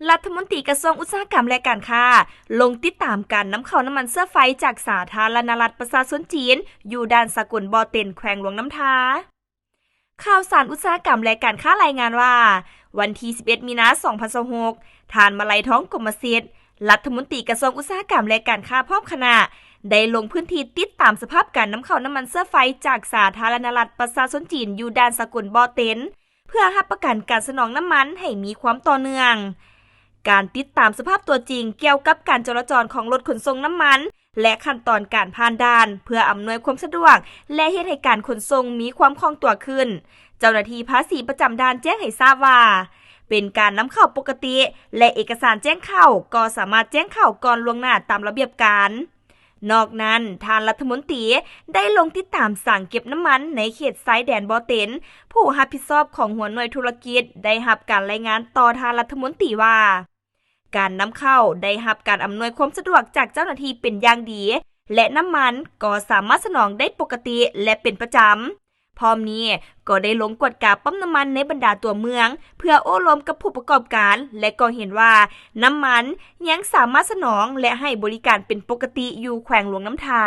ລັດຖະມົນຕີກະຊວງອຸດສາຫະກຳ ແລະ ການຄ້າ ລົງຕິດຕາມການນຳເຂົ້ານ້ຳມັນເຊື້ອໄຟຈາກສາທາລະນະລັດປະຊາຊົນຈີນ ຢູ່ດ່ານສາກົນບໍ່ເຕັນ ແຂວງຫຼວງນ້ຳທາ. ຂ່າວສານອຸດສາຫະກຳ ແລະ ການຄ້າລາຍງານວ່າ ວັນທີສິບເອັດ ມີນາ ສອງພັນຊາວຫົກ ທ່ານ ມະໄລທອງ ກົມມະສິດ ລັດຖະມົນຕີກະຊວງອຸດສາຫະກຳ ແລະ ການຄ້າ ພ້ອມຄະນະ ໄດ້ລົງພື້ນທີ່ຕິດຕາມສະພາບການນຳເຂົ້ານ້ຳມັນເຊື້ອໄຟຈາກສາທາລະນະລັດປະຊາຊົນຈີນ ຢູ່ດ່ານສາກົນບໍ່ເຕັນ ເພື່ອຮັບປະກັນການສະໜອງນ້ຳມັນໃຫ້ມີຄວາມຕໍ່ເນື່ອງ. ການຕິດຕາມສະພາບຕົວຈິງກ່ຽວກັບການຈໍລະຈອນຂອງລົດຂົນສົ່ງນ້ຳມັນ ແລະ ຂັ້ນຕອນການຜ່ານດ່ານ ເພື່ອອຳນວຍຄວາມສະດວກ ແລະ ເຮັດໃຫ້ການຂົນສົ່ງມີຄວາມຄ່ອງຕົວຂຶ້ນ. ເຈົ້າໜ້າທີ່ພາສີປະຈຳດ່ານແຈ້ງໃຫ້ຊາບວ່າ ເປັນການນຳເຂົ້າປົກກະຕິ ແລະ ເອກະສານແຈ້ງເຂົ້າກໍສາມາດແຈ້ງເຂົ້າກ່ອນລ່ວງໜ້າຕາມລະບຽບການ. ນອກນັ້ນ, ທ່ານລັດຖະມົນຕີໄດ້ລົງຕິດຕາມສາງເກັບນ້ຳມັນໃນເຂດຊາຍແດນບໍ່ເຕັນ. ຜູ້ຮັບຜິດຊອບຂອງຫົວໜ່ວຍທຸລະກິດໄດ້ຮັບການລາຍງານຕໍ່ທ່ານລັດຖະມົນຕີວ່າ ການນຳເຂົ້າໄດ້ຮັບການອຳນວຍຄວາມສະດວກຈາກເຈົ້າໜ້າທີ່ເປັນຢ່າງດີ ແລະ ນ້ຳມັນກໍສາມາດສະໜອງໄດ້ປົກກະຕິ ແລະ ເປັນປະຈຳ. ພ້ອມນີ້ກໍໄດ້ລົງກວດກາປ້ຳນ້ຳມັນໃນບັນດາຕົວເມືອງ ເພື່ອໂອ້ລົມກັບຜູ້ປະກອບການ ແລະ ກໍເຫັນວ່ານ້ຳມັນຍັງສາມາດສະໜອງ ແລະ ໃຫ້ບໍລິການເປັນປົກກະຕິຢູ່ແຂວງຫຼວງນ້ຳທາ.